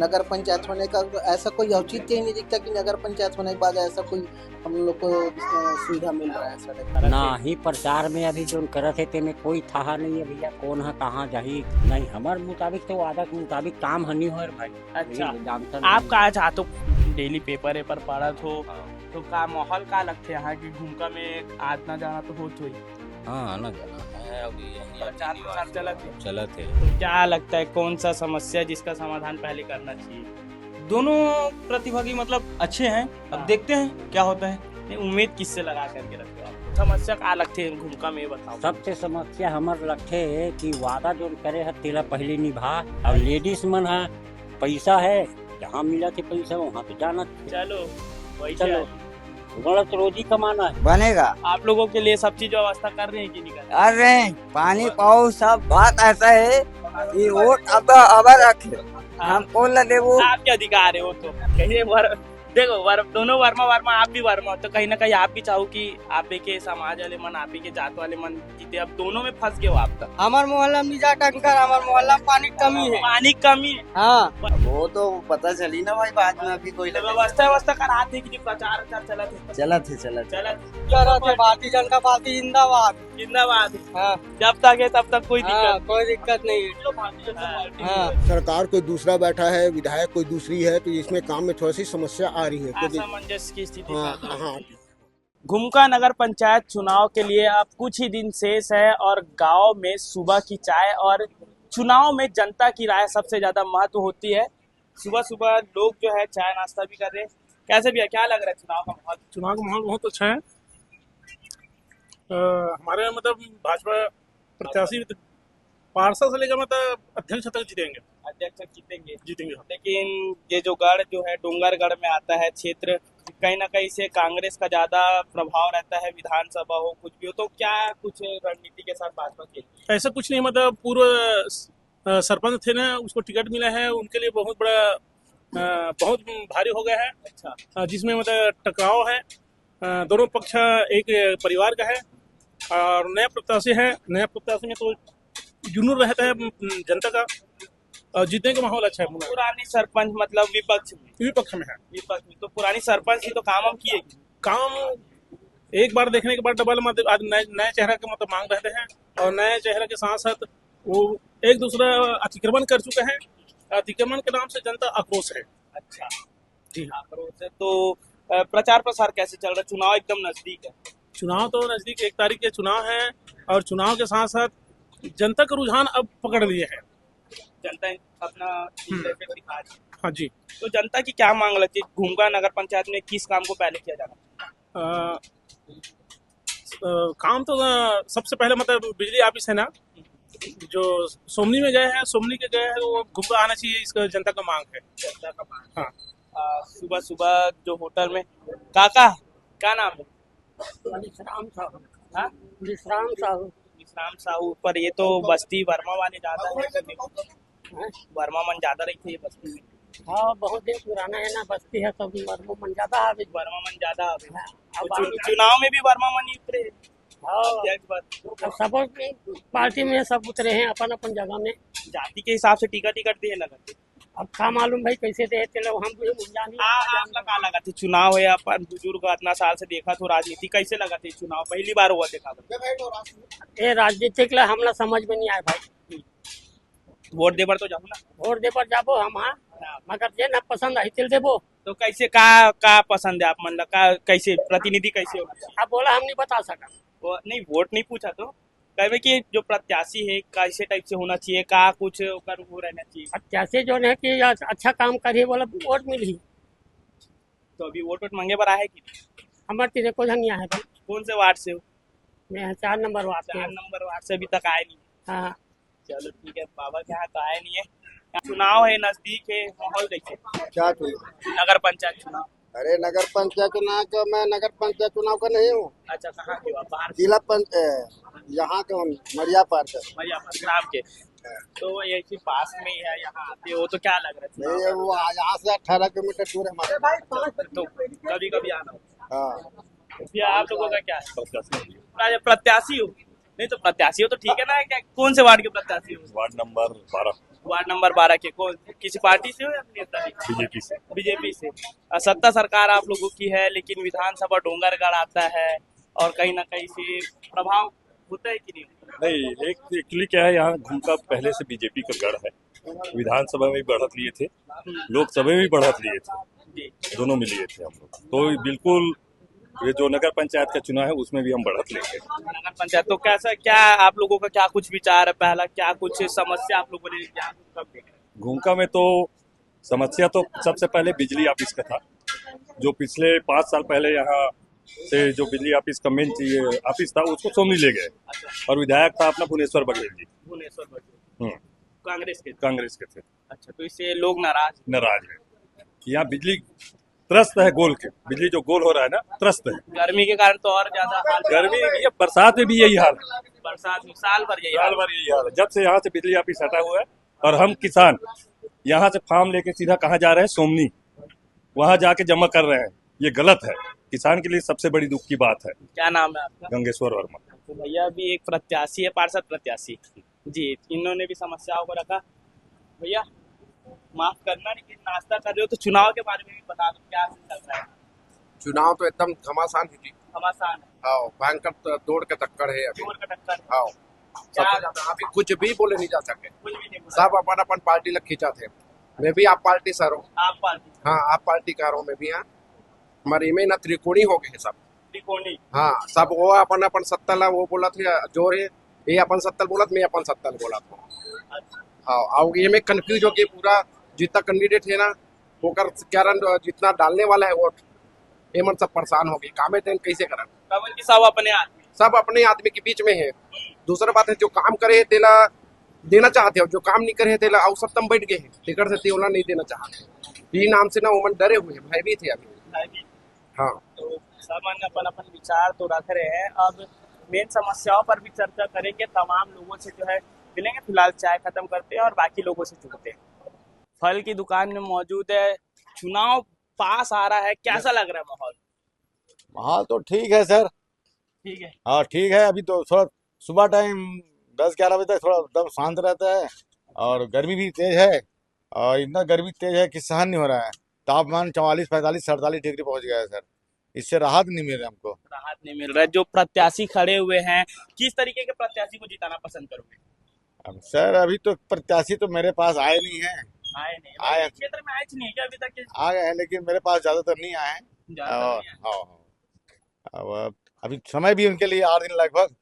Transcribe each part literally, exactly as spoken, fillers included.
नगर पंचायत होने का ऐसा कोई औचित्य ही नहीं दिखता कि नगर पंचायत होने के बाद ऐसा कोई हम लोग को, अ, सुविधा मिल रहा है सड़क। ना ही प्रचार में अभी जोन करत हे, तेमे कोई थाहा नहीं है भैया, कौन है, कहाँ जाही। नहीं, हमारे मुताबिक तो वादा के मुताबिक काम ह नहीं होए भाई। अच्छा, ये जानता नहीं। आप का चाहत हो, डेली पेपर वेपर पढ़त हो, हाँ। तो का माहौल का लगथे यहाँ की घूमका में? आना जाना तो होत होही। हाँ, आना जाना है, अभी यही प्रचार प्रसार चलत है। चलत है। तो क्या लगता है, कौन सा समस्या जिसका समाधान पहले करना चाहिए? दोनों प्रतिभागी मतलब अच्छे हैं, अब हाँ। देखते हैं क्या होता है। नहीं, उम्मीद किससे लगा करके रखते हो आप? समस्या का लगथे घूमका में, ये बताओ। सबसे समस्या हमर लगथे कि वादा जोन करे ह तेला पहले निभा, और लेडीज मन ह पैसा है, जहाँ मिला थे पैसा वहाँ तो जाना थे। चलो, वही चलो। गलत रोजी कमाना है। बनेगा। आप लोगों के लिए सब चीज व्यवस्था कर रहे हैं कि नहीं कर रहे? कर रहे हैं। पानी पाओ, सब बात ऐसा है कि वोट अब, अब रखे। हाँ। हम कौन ला देबो? आपके अधिकार है वो तो। कहिए वर-, देखो, वर-, दोनों वर्मा वर्मा, आप भी वर्मा हो, तो कहीं ना कहीं आप भी चाहो कि आप ही के समाज वाले मन, आप ही के जात वाले मन जीते। अब दोनों में फंस गए हो आप तो। हमार मोहल्ला में जा टंकर, हमार मोहल्ला में पानी की कमी है। पानी की कमी है। हाँ। वो तो पता चली ना भाई, बाद में, अभी कोई तो लगे। व्यवस्था, व्यवस्था कराते कि नहीं, प्रचार, प्रचार चलत है? चलत है, चलत है। चलत है। चलत है, भारतीय जनता पार्टी जिंदाबाद। जिंदाबाद। हाँ। जब तक है, तब तक कोई दिक्कत हाँ, नहीं। कोई दिक्कत नहीं है। जो भारतीय जनता पार्टी हाँ। है। सरकार कोई दूसरा बैठा है, विधायक कोई दूसरी है, तो इसमें काम में थोड़ी सी समस्या आ रही है, क्योंकि असमंजस की स्थिति हाँ, पैदा हो हाँ। रही है। घुमका नगर पंचायत चुनाव के लिए अब कुछ ही दिन शेष है और गांव में सुबह की चाय और चुनाव में जनता की राय सबसे ज्यादा महत्व होती है। सुबह सुबह लोग जो है चाय नाश्ता भी कर रहे हैं। कैसे भैया, क्या लग रहा है चुनाव का माहौल? चुनाव का माहौल बहुत अच्छा है। अ, हमारे मतलब भाजपा प्रत्याशी पार्षद से लेकर मतलब अध्यक्ष तक जीतेंगे। अध्यक्ष तक जीतेंगे। जीतेंगे। लेकिन ये जो गढ़ जो है, डोंगरगढ़ में आता है क्षेत्र, कहीं ना कहीं से कांग्रेस का ज्यादा प्रभाव रहता है, विधानसभा हो, कुछ भी हो, तो क्या कुछ रणनीति के साथ भाजपा खेल? ऐसा कुछ नहीं, मतलब पूर्व अ, सरपंच थे ना, उसको टिकट मिला है, उनके लिए बहुत बड़ा, अ, बहुत भारी हो गया है। अच्छा। अ, जिसमें मतलब टकराव है, अ, दोनों पक्ष एक परिवार का है और नया प्रत्याशी है। नया प्रत्याशी में तो जुनून रहता है, उम, जनता का, और जीतने का माहौल अच्छा है पूरा। पुरानी सरपंच मतलब विपक्ष में? विपक्ष में है। विपक्ष में। तो पुरानी सरपंच थी तो काम हम किए? काम एक बार देखने के बाद डबल, मतलब आज नए, नए चेहरा का मतलब मांग रहते हैं और नए चेहरा के साथ साथ वो एक दूसरा अतिक्रमण कर चुके हैं। अतिक्रमण के नाम से जनता आक्रोश है। अच्छा। जी हाँ। आक्रोश है। तो, अ, प्रचार प्रसार कैसे चल रहा है? चुनाव एकदम नजदीक है। चुनाव तो नजदीक, एक तारीख के चुनाव है और चुनाव के साथ साथ जनता का रुझान अब पकड़ लिए है। जनता अपना हम्म। interest दिखा रही है। हाँ जी। तो जनता की क्या मांग लगती है, घुमका नगर पंचायत में किस काम को पहले किया जाना चाहिए? अ, अ, काम तो, अ, सबसे पहले मतलब बिजली ऑफिस है ना, जो सोमनी में गए हैं, सोमनी के गए हैं, वो घुमका आना चाहिए, इसका जनता का मांग है। जनता का मांग। हाँ। अ, सुबह सुबह जो होटल में, काका, क्या नाम है? विश्राम साहू। हाँ? विश्राम साहू। विश्राम साहू, पर ये तो बस्ती वर्मा वाले ज्यादा है। हाँ? वर्मा मन ज्यादा रहिथे ये बस्ती में। हाँ, बहुत दिन पुराना है ना, बस्ती है, सब वर्मा मन ज्यादा आवे। वर्मा मन ज्यादा आवे। हाँ, तो अब चु-, आगे चुनाव में भी वर्मा मन ही उतरे हैं। हाँ। अध्यक्ष पद। अब सब पार्टी में सब उतरे हैं अपन अपन जगह में। जाति के हिसाब से टिकट, टिकट दिए लगत है। अब का मालूम भाई कैसे दे, चलो हम भी जानी। आ, आप ला का लगत है, चुनाव है, अपन बुजुर्ग इतना साल से देखा तो राजनीति कैसे लगत है चुनाव, पहली बार हुआ देखा तो? ये राजनीतिक ला हमला समझ में नहीं आया भाई। वोट दे बर तो जाहू ना। वोट दे बर जाबो हम, हाँ। हाँ। मगर जे ना पसंद आई, तेल देबो। तो कैसे, का, का पसंद है आप मन ला, का, कैसे प्रतिनिधि कैसे होना चाहिए? अब बोला हम नहीं बता सकत। वो नहीं, वोट नहीं पूछा तो कहबे कि जो प्रत्याशी है कैसे टाइप से होना चाहिए, का कुछ ओकर वो रहना चाहिए? प्रत्याशी जो है कि अच्छा काम करे, बोला वोट मिली। तो अभी वोट, वोट मांगे बर आए कि नहीं? हमारे तीर को नहीं आया भाई। कौन से वार्ड से हो? मैं चार नंबर वार्ड से। चार नंबर वार्ड से अभी तक आए नहीं। हाँ। चलो ठीक है, बाबा के यहाँ तो आए नहीं है। चुनाव है, नजदीक है, माहौल देखिए। क्या चुनाव? नगर पंचायत चुनाव। अरे, नगर पंचायत चुनाव का, मैं नगर पंचायत चुनाव का नहीं हूँ। अच्छा, कहाँ के हो आप? बाहर से? जिला पंच-, ए, यहाँ के हम, मरिया पार से। मरिया पार, ग्राम के। तो वो यही पास में ही है, यहाँ आते हो तो क्या लग रहा है चुनाव नहीं, का? वो यहाँ से अठारह किलोमीटर दूर है हमारे। तो कभी कभी आना होता है। हाँ। भैया, आप लोगों का क्या है? प्रत्याशी हो? नहीं तो प्रत्याशी हो तो ठीक है ना, क्या कौन से वार्ड के प्रत्याशी हो? वार्ड नंबर बारह। वार्ड नंबर बारह के कौन, किसी पार्टी से हो या नेता? बीजेपी से। बीजेपी से। अ, सत्ता सरकार आप लोगों की है, लेकिन विधानसभा डोंगरगढ़ आता है और कहीं ना कहीं से प्रभाव होता है कि नहीं? नहीं, एक एक्चुअली क्या है, यहाँ घुमका पहले से बीजेपी का गढ़ है, विधानसभा में भी बढ़त लिए थे, लोकसभा में भी बढ़त लिए थे, जी। दोनों में लिए थे हम लोग। तो बिल्कुल ये जो नगर पंचायत का चुनाव है उसमें भी हम बढ़त लेंगे। नगर पंचायत, तो कैसा, क्या आप लोगों का क्या कुछ विचार है? पहला क्या कुछ समस्या आप लोगों ने क्या कब देखा? घुमका में तो समस्या तो सबसे पहले बिजली ऑफिस का था, जो पिछले पाँच साल पहले यहाँ से जो बिजली ऑफिस का मेन चीज ऑफिस था उसको सोमनी ले गए, और विधायक था अपना भुवनेश्वर बघेल जी। भुवनेश्वर बघेल। हम्म। कांग्रेस के। कांग्रेस के थे। अच्छा, तो इससे लोग नाराज? नाराज है। यहाँ बिजली त्रस्त है, गोल के बिजली जो गोल हो रहा है ना, त्रस्त है। गर्मी के कारण तो और ज्यादा हाल। गर्मी, ये बरसात में भी यही हाल है। बरसात में साल भर यही साल हाल। भर यही हाल है, जब से यहाँ से बिजली ऑफिस हटा हुआ है। और हम किसान यहाँ से फार्म लेके सीधा कहाँ जा रहे हैं? सोमनी, वहां जाके जमा कर रहे हैं। ये गलत है, किसान के लिए सबसे बड़ी दुख की बात है। क्या नाम है आपका? गंगेश्वर वर्मा। तो भैया भी एक प्रत्याशी है, पार्षद प्रत्याशी जी, इन्होंने भी समस्याओं को रखा। भैया, माफ करना, लेकिन नाश्ता कर रहे हो तो चुनाव के बारे में भी बता दो, क्या चल रहा है? चुनाव तो एकदम घमासान है जी। घमासान है। हाँ, भयंकर तो दौड़ के टक्कर है अभी। दौड़ का टक्कर। हाँ, क्या सब अभी कुछ भी बोले नहीं जा सके। कुछ भी नहीं बोला। सब अपन अपन पार्टी लग खींचा थे। मैं भी आप पार्टी से हूँ। आप पार्टी। हाँ, आप पार्टी का हूँ मैं भी। यहाँ हमारे में ना त्रिकोणी हो गए सब। त्रिकोणी। हाँ, सब वो अपन अपन सत्ता ला वो बोला थे जो है, ये अपन सत्ता बोला था, मैं अपन सत्ता बोला था। अच्छा। हाँ, और ये में कंफ्यूज हो गए पूरा। जितना कैंडिडेट है ना, ओकर कारण जितना डालने वाला है वोट, ये मन सब परेशान हो गए, कामे तेन कैसे करन। कमल की सब अपने आदमी। सब अपने आदमी के बीच में है। दूसरा बात है, जो काम करे तेला देना चाहते हो, जो काम नहीं करे तेला और सब तम बैठ गए हैं, टिकट से तेला नहीं देना चाहते। ये नाम से ना उमन डरे हुए हैं, भयभीत है अभी। हाँ। तो सब मन अपन अपन विचार तो रख रहे हैं। अब मेन समस्याओं पर भी चर्चा करेंगे, तमाम लोगों से जो है मिलेंगे। फिलहाल चाय खत्म करते हैं और बाकी लोगों से जुड़ते हैं। फल की दुकान में मौजूद है, चुनाव पास आ रहा है, कैसा लग रहा है माहौल? माहौल तो ठीक है सर। ठीक है। हाँ, ठीक है। अभी तो थोड़ा सुबह टाइम दस ग्यारह बजे तक थोड़ा एकदम शांत रहता है, और गर्मी भी तेज है, और इतना गर्मी तेज है कि सहन नहीं हो रहा है। तापमान चवालीस, पैंतालीस, सैंतालीस डिग्री पहुंच गया है सर। इससे राहत नहीं मिल रहा हमको। राहत नहीं मिल रहा है। जो प्रत्याशी खड़े हुए हैं, किस तरीके के प्रत्याशी को जिताना पसंद करोगे? अब सर, अभी तो प्रत्याशी तो मेरे पास आए नहीं है। आए नहीं। आए। इस क्षेत्र में आए नहीं है क्या अभी तक? आ गए हैं, लेकिन मेरे पास ज्यादातर नहीं आए हैं। ज्यादातर और नहीं आए। हाँ, हाँ। अब अभी समय भी उनके लिए आठ दिन लगभग,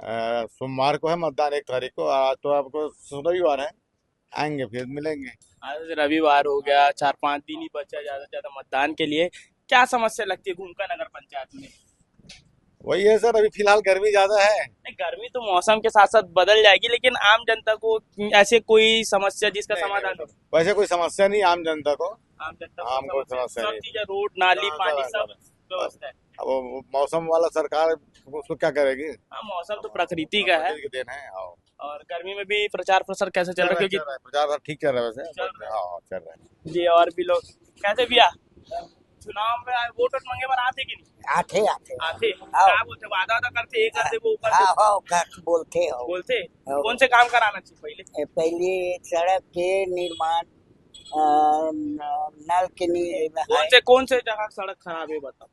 अ, सोमवार को है मतदान, एक तारीख को। आज तो आपको रविवार है, आएंगे फिर मिलेंगे। आज रविवार हो गया, चार पांच दिन ही बचा ज्यादा से ज्यादा मतदान के लिए। क्या समस्या लगती है घुमका नगर पंचायत में? वही है सर, अभी फिलहाल गर्मी ज्यादा है। नहीं, गर्मी तो मौसम के साथ साथ बदल जाएगी, लेकिन आम जनता को ऐसे कोई समस्या जिसका नहीं, समाधान नहीं, हो? वैसे कोई समस्या नहीं आम जनता को। आम जनता आम को कोई समस्या, समस्या सब नहीं। चीजें, रोड, नाली, हाँ, पानी, सब, सब सब। व्यवस्था है। अब वो मौसम वाला सरकार उसको क्या करेगी? हाँ, मौसम तो प्रकृति का है। प्रकृति की देन है। हाँ। और गर्मी में भी प्रचार प्रसार कैसे चल रहा है? क्योंकि प्रचार प्रसार ठीक चल रहा है वैसे। चल रहा है। हाँ, हाँ, चल रहा है। जी, और भी लोग कैसे भैया, चुनाव में आए, वोट वोट मांगे बर आथे कि नहीं? आथे आथे। आथे। हाँ। क्या बोलते, वादा वादा करते, ये करते, वो हाँ करते, हाँ, कर बोलते हो। बोलते। हाँ। कौन से काम कराना चाहिए पहले? ए, पहले सड़क के निर्माण, अ, न- नल के नि- कौन से, कौन से जगह सड़क खराब है, बताओ।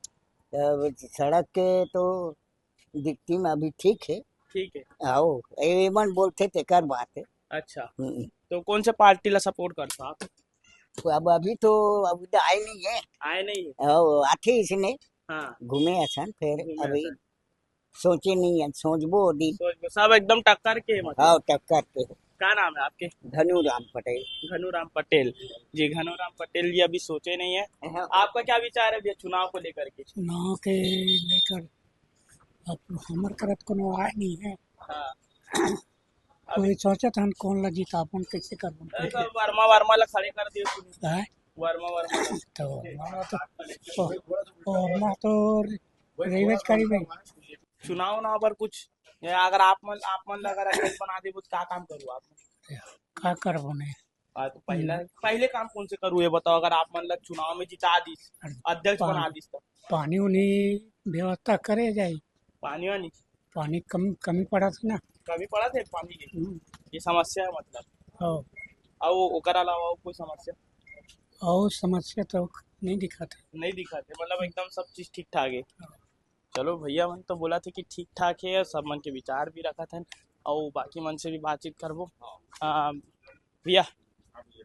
अ, सड़क के तो दिखती में अभी ठीक है। ठीक है। आओ, एमन बोलते तेकर बात है। अच्छा, हम्म। तो कौन से पार्टी ला सपोर्ट करता आप? तो अब अभी तो अभी तो आए नहीं है। आए नहीं है। आओ, आथे इसने हाँ। घूमे असन, फिर घूमे अभी असन। सोचे नहीं है, सोचबो दिन। तो सब एकदम टक्कर के है, मतलब। हाँ, टक्कर के। क्या नाम है आपके? धनु राम पटेल। घनूराम पटेल। जी, घनूराम पटेल जी अभी सोचे नहीं है। हाँ। आपका क्या विचार है भैया चुनाव को लेकर के? चुनाव के लेकर अब हमारे तरफ कोनो आए नहीं है। हाँ। कोई सोचत हन कौन ला जिताबन, कैसे करबन अरे करके। तो वर्मा, वर्मा ला खड़े कर दिए तूने। है? वर्मा, वर्मा ला। तो वर्मा तो, तो वर्मा तो रेवेज करी भाई। चुनाव ना पर कुछ, या अगर आप मन, आप मन ला अगर अध्यक्ष बना देबो तो का काम करू आप? का करबो ने? आ, तो पहला, पहले काम कौन से करू, ये बताओ। अगर आप मन ला चुनाव में जिता दिस, अध्यक्ष पानी। बना दिस तो पानी उनी व्यवस्था करे जाई। पानी वानी? पानी कम, कमी पड़ा था ना। कमी पड़ा था पानी की? हम्म। ये समस्या है मतलब? हाँ। और ओकर अलावा और कोई समस्या? और समस्या तो नहीं दिखा था। नहीं दिखा थे, मतलब एकदम सब चीज ठीक ठाक है। हाँ। चलो भैया मन तो बोला थे कि ठीक ठाक है, सब मन के विचार भी रखा था, और बाकी मन से भी बातचीत करबो। हाँ। आ, भैया,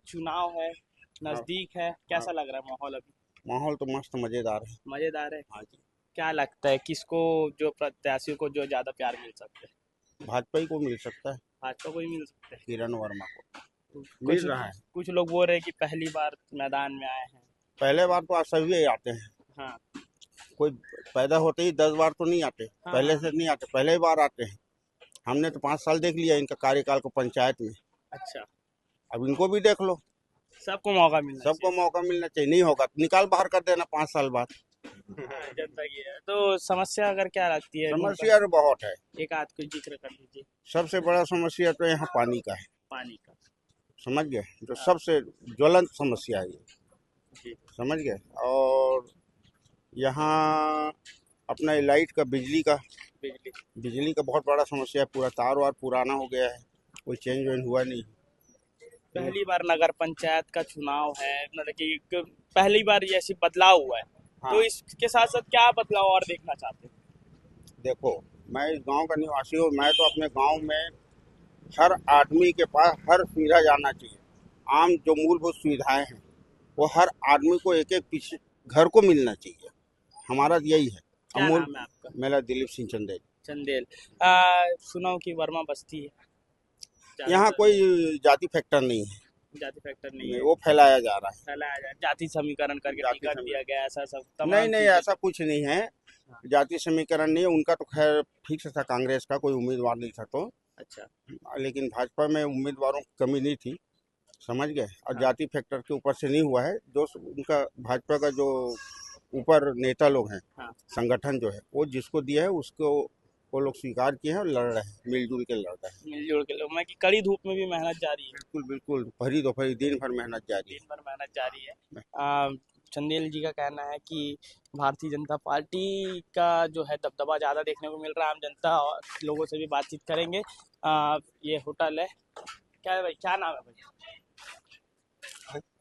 चुनाव है, हाँ। नजदीक है, कैसा हाँ। लग रहा है माहौल अभी? माहौल तो मस्त मजेदार है। मजेदार है? हाँ जी। क्या लगता है, किसको, जो प्रत्याशियों को जो ज्यादा प्यार मिल सकता है? भाजपा ही को मिल सकता है। भाजपा को ही मिल सकता है। किरण वर्मा को। तो मिल कुछ, रहा है। कुछ लोग बोल रहे हैं कि पहली बार मैदान में आए हैं। पहले बार तो आज सभी आते हैं। हाँ। कोई पैदा होते ही दस बार तो नहीं आते, हाँ, पहले हाँ। से नहीं आते, पहले ही बार आते हैं। हमने तो पाँच साल देख लिया इनका कार्यकाल को पंचायत में। अच्छा। अब इनको भी देख लो। सबको मौका मिलना सबको चाहिए। मौका मिलना चाहिए, नहीं होगा तो निकाल बाहर कर देना पाँच साल बाद। हाँ, जनता की है। तो समस्या अगर क्या लगती है? समस्या तो बहुत है। एक आध कोई जिक्र कर दीजिए। सबसे बड़ा समस्या तो यहाँ पानी का है। पानी का। समझ गए? जो हाँ। सबसे ज्वलंत समस्या है ये। जी। समझ गए? और यहाँ अपना ये लाइट का, बिजली का, बिजली। बिजली का बहुत बड़ा समस्या है। पूरा तार वार पुराना हो गया है, कोई चेंज वेंज हुआ नहीं। पहली बार नगर पंचायत का चुनाव है, मतलब कि एक पहली बार ये ऐसी बदलाव हुआ है, हाँ। तो इसके साथ साथ क्या बदलाव और देखना चाहते हैं? देखो, मैं इस गांव का निवासी हूँ, मैं तो अपने गांव में हर आदमी के पास हर सुविधा जाना चाहिए। आम जो मूलभूत सुविधाएं हैं, वो हर आदमी को एक एक पीस घर को मिलना चाहिए। हमारा यही है। क्या अमूल नाम है आपका? मेरा दिलीप सिंह चंदेल। चंदेल। आ, सुना हूँ कि वर्मा बस्ती है। ज्यादातर यहाँ कोई जाति फैक्टर नहीं है। जाति फैक्टर नहीं नहीं, है। वो फैलाया जा रहा है। फैलाया जा, जाति समीकरण करके जाति टिकट समीकरण। दिया गया, ऐसा सब तमाम नहीं, नहीं, चीजें। ऐसा कुछ नहीं है। हाँ। जाति समीकरण नहीं है, उनका तो खैर फिक्स था, कांग्रेस का कोई उम्मीदवार नहीं था तो। अच्छा। लेकिन भाजपा में उम्मीदवारों की कमी नहीं थी, समझ गए? और हाँ। जाति फैक्टर के ऊपर से नहीं हुआ है, जो स-, उनका भाजपा का जो ऊपर नेता लोग हैं, हाँ। संगठन जो है, वो जिसको दिया है उसको वो लोग स्वीकार किए हैं और लड़ रहे हैं, मिलजुल के लड़ रहे हैं। मिलजुल के लोग, मैं कि कड़ी धूप में भी मेहनत जारी है। बिल्कुल, बिल्कुल, भरी दोपहरी दिन भर मेहनत जारी है। दिन भर मेहनत जारी है। आ, चंदेल जी का कहना है कि भारतीय जनता पार्टी का जो है दबदबा ज्यादा देखने को मिल रहा है आम जनता, और लोगों से भी बातचीत करेंगे। आ, ये होटल है, क्या है भाई, क्या नाम है भाई?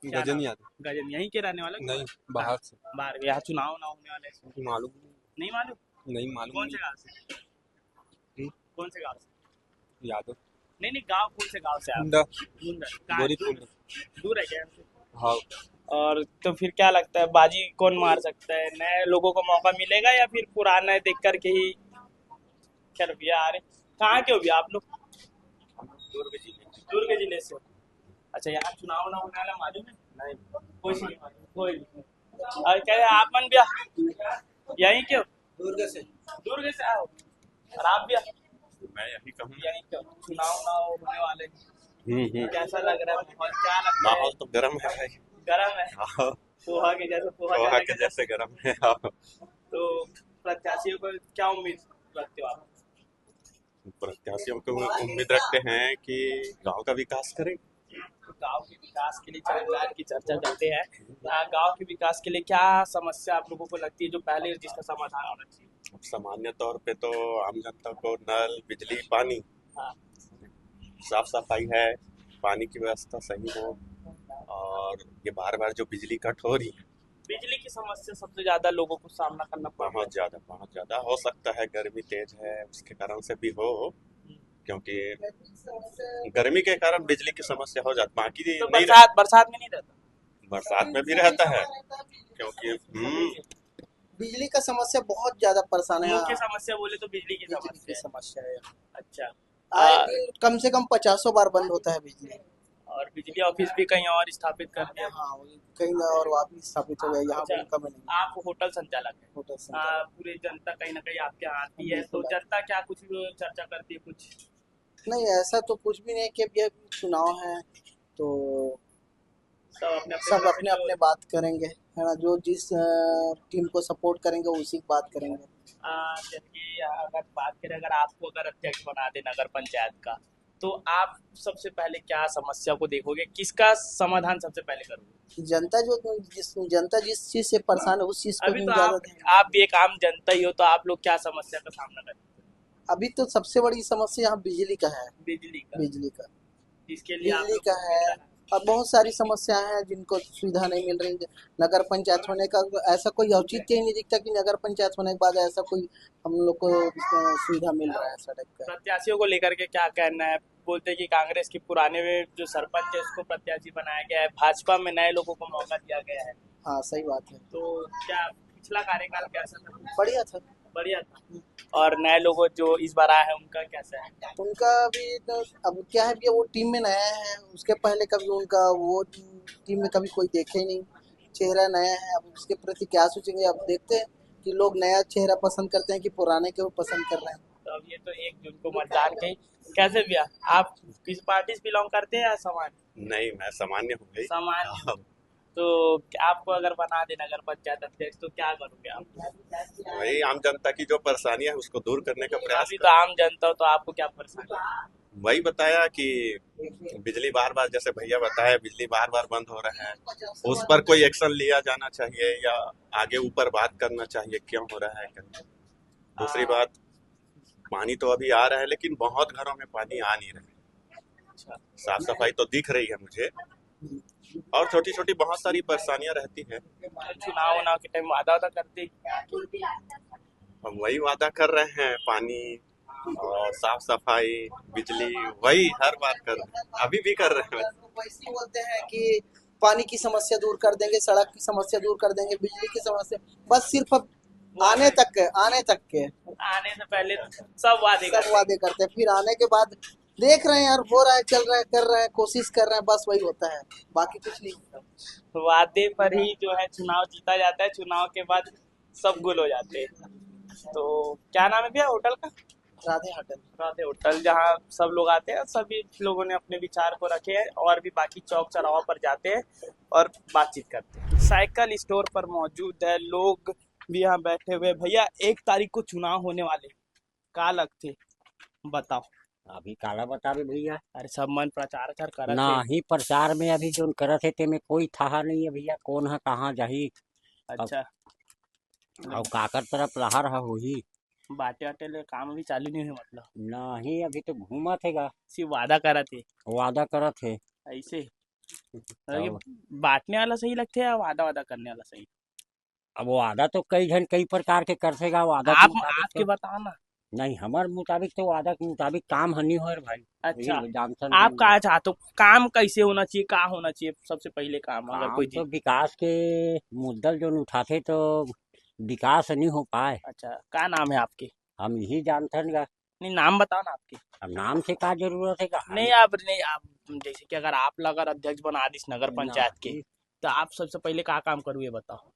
क्या गजन नाम? यादव। गजन, यहीं के रहने वाले? नहीं, बाहर से। बाहर के। यहाँ चुनाव ना होने वाले हैं? मालूम नहीं। नहीं मालूम? नहीं मालूम कौन नहीं। से गाँव से? हम्म? कौन से गाँव से? यादव। नहीं, नहीं, गाँव कौन से गाँव से आप? मुंडा। मुंडा। कहाँ बोरीपुर। दूर, दूर है क्या यहाँ से? हाँ। और तो फिर क्या लगता है, बाजी कौन मार सकता है? नए लोगों को मौका मिलेगा या फिर पुराना देख करके ही? खैर भैया, आ रहे, कहाँ के हो भैया आप लोग? दुर्ग जिले। दुर्ग जिले से। अच्छा, यहाँ चुनाव ना होने वाला मालूम है? नहीं। कुछ नहीं मालूम, कोई नहीं। और क्या है, आप मन भैया यहीं के हो? दुर्ग से। दुर्ग से आओ। और आप भैया? मैं यहीं का हूँ। यहीं का। चुनाव ना होने वाले, हम्म, हम्म। कैसा लग रहा है माहौल, क्या लगता है? माहौल तो गर्म है भाई। गर्म है। हाँ। पोहा के जैसे, पोहा पोहा चना के के जैसे गर्म है। हाँ। तो प्रत्याशियों को क्या उम्मीद रखते हो आप? प्रत्याशियों को उम्मीद रखते हैं कि गांव का विकास करें। गांव के विकास के लिए चार बार की चर्चा करते हैं। आ, गांव के विकास के लिए क्या समस्या आप लोगों को लगती है जो पहले जिसका समाधान होना चाहिए? अब सामान्य तौर पे तो आम जनता को नल, बिजली, पानी, हाँ। साफ सफाई है, पानी की व्यवस्था सही हो, और ये बार बार जो बिजली कट हो रही है, बिजली की समस्या सबसे ज्यादा लोगों को सामना करना पड़ रहा है। बहुत ज्यादा, बहुत ज्यादा। हो सकता है गर्मी तेज है, उसके कारण से भी हो, हम्म। क्योंकि गर्मी के कारण बिजली की समस्या हो जाती, बाकी तो नहीं बरसात, रहता। बरसात में नहीं रहता? बरसात में भी रहता है, क्योंकि, हम्म। बिजली का समस्या बहुत ज्यादा परेशान है। मुख्य समस्या बोले तो बिजली की बिजली की समस्या है। समस्या है। अच्छा। आए आ, दिन कम से कम पचासों बार बंद होता है बिजली। और बिजली ऑफिस भी कहीं और स्थापित कर दिया। हाँ, वही कहीं और वापस स्थापित हो गया, यहाँ अच्छा, उनका में नहीं। आप होटल संचालक हैं। होटल संचालक। आ, पूरे जनता कहीं ना कहीं आपके यहाँ आती है, बिल्कुल। तो जनता क्या कुछ चर्चा करती है कुछ? नहीं, ऐसा तो कुछ भी नहीं कि अभी, अभी चुनाव है, तो सब अपने अपने सब तरफ से अपने जो अपने बात करेंगे, है ना? जो जिस, अ, टीम को सपोर्ट करेंगे, उसी की बात करेंगे। आ, जैसे कि अगर बात करें, अगर आपको अगर अध्यक्ष बना दे नगर पंचायत का, तो आप सबसे पहले क्या समस्या को देखोगे, किसका समाधान सबसे पहले करोगे? जनता जो, जिस, जनता जिस चीज से परेशान है, उस चीज को अभी भी तो ज्यादा आप, ध्यान आप भी एक आम जनता ही हो, तो आप लोग क्या समस्या का सामना करते हो? अभी तो सबसे बड़ी समस्या यहाँ बिजली का है। बिजली का। बिजली का। इसके लिए आप बिजली लोग का है। और बहुत सारी समस्याएं हैं जिनको सुविधा नहीं मिल रही है। नगर पंचायत होने का ऐसा कोई औचित्य ही नहीं दिखता कि नगर पंचायत होने के बाद ऐसा कोई हम लोग को, अ, सुविधा मिल रहा है सड़क का। प्रत्याशियों को लेकर के क्या कहना है? बोलते हैं कि कांग्रेस के पुराने में जो सरपंच है, उसको प्रत्याशी बनाया गया है, भाजपा में नए लोगों को मौका दिया गया है। हाँ, सही बात है। तो क्या पिछला कार्यकाल कैसा था? बढ़िया था। बढ़िया था। और नए लोगों जो इस बार आए हैं, उनका कैसा है? उनका भी तो, अब क्या है कि वो टीम में नया है, उसके पहले कभी उनका वो टीम में कभी कोई देखे ही नहीं, चेहरा नया है। अब उसके प्रति क्या सोचेंगे, अब देखते हैं कि लोग नया चेहरा पसंद करते हैं कि पुराने को पसंद कर रहे हैं। तो अब ये तो एक जून को मतदान के, कैसे भैया, आप किस पार्टी से बिलोंग करते हैं या सामान्य? नहीं, मैं सामान्य हूँ भाई। सामान्य। हाँ। तो आपको अगर बना दे नगर पंचायत अध्यक्ष, तो क्या करोगे आप? वही आम जनता की जो परेशानी है, उसको दूर करने का प्रयास अभी तो करो। आम जनता हो, तो आपको क्या परेशानी है? वही बताया कि बिजली बार बार, जैसे भैया बताया, बिजली बार बार बंद हो रहा है, उस पर कोई एक्शन लिया जाना चाहिए या आगे ऊपर बात करना चाहिए, क्यों हो रहा है करके। दूसरी हाँ। बात, पानी तो अभी आ रहा है, लेकिन बहुत घरों में पानी आ नहीं रहा है। अच्छा। साफ सफाई तो दिख रही है मुझे, और छोटी छोटी बहुत सारी परेशानियां रहती है। चुनाव, उनाव के टाइम वादा, वादा करते हैं। हम वही वादा कर रहे हैं, पानी और साफ सफाई, बिजली, वही हर बार कर रहे हैं, अभी भी कर रहे हैं। वैसे बोलते हैं कि पानी की समस्या दूर कर देंगे, सड़क की समस्या दूर कर देंगे, बिजली की समस्या, बस सिर्फ अब आने तक के, आने तक के। आने से पहले सब वादे सब करते हैं। वादे करते हैं, फिर आने के बाद देख रहे हैं यार, हो रहा है, चल रहा है, कर रहे हैं, कोशिश कर रहे हैं, बस वही होता है, बाकी कुछ नहीं होता। वादे पर ही जो है चुनाव जीता जाता है, चुनाव के बाद सब गुल हो जाते हैं। तो क्या नाम है भैया होटल का? राधे होटल। राधे होटल, जहाँ सब लोग आते हैं, सभी लोगों ने अपने विचार को रखे हैं और भी बाकी चौक चौराहों पर जाते हैं और बातचीत करते हैं। साइकिल स्टोर पर मौजूद है, लोग भी यहाँ बैठे हुए हैं। भैया, एक तारीख को चुनाव होने वाले, का लगथे, बताओ। अभी काला बताबे भैया। अरे, सब मन प्रचार, प्रचार करत ना हे। ही प्रचार में अभी जोन करत हे, तेमे कोई थाहा नहीं है भैया, कौन ह कहाँ जाही। अच्छा। अब काकर तरफ लहर ह होही। बाटे, बाटे ले काम अभी चालू नहीं हुए, मतलब? नहीं, अभी तो घूमत हे गा। सिर्फ वादा करत हे। वादा करत हे। ऐसे? तब। बांटने वाला सही लगथे या वादा, वादा करने वाला सही? अब वादा तो कई झन कई प्रकार के करथे गा, वादा के आप, मुताबिक आपके तो बताओ ना। नहीं, हमर मुताबिक तो वादा के मुताबिक काम ह नहीं होय रे भाई। अच्छा। यही जानथन आप नहीं। का चाहत हो, काम कैसे होना चाहिए, का होना चाहिए सबसे पहले काम, अगर काम कोई तो चीज? विकास के मुद्दा ल जोन उठाथे तो विकास नहीं हो पाए। अच्छा, का नाम है आपके? हम यही जानथन गा। नहीं, नाम बताओ ना आपके। अब नाम से का जरूरत है का? नहीं, आप नहीं, आप जैसे कि अगर आप ला अगर अध्यक्ष बना दिस नगर ना, पंचायत के, नहीं। तो आप सबसे पहले का काम करू, ये बताओ।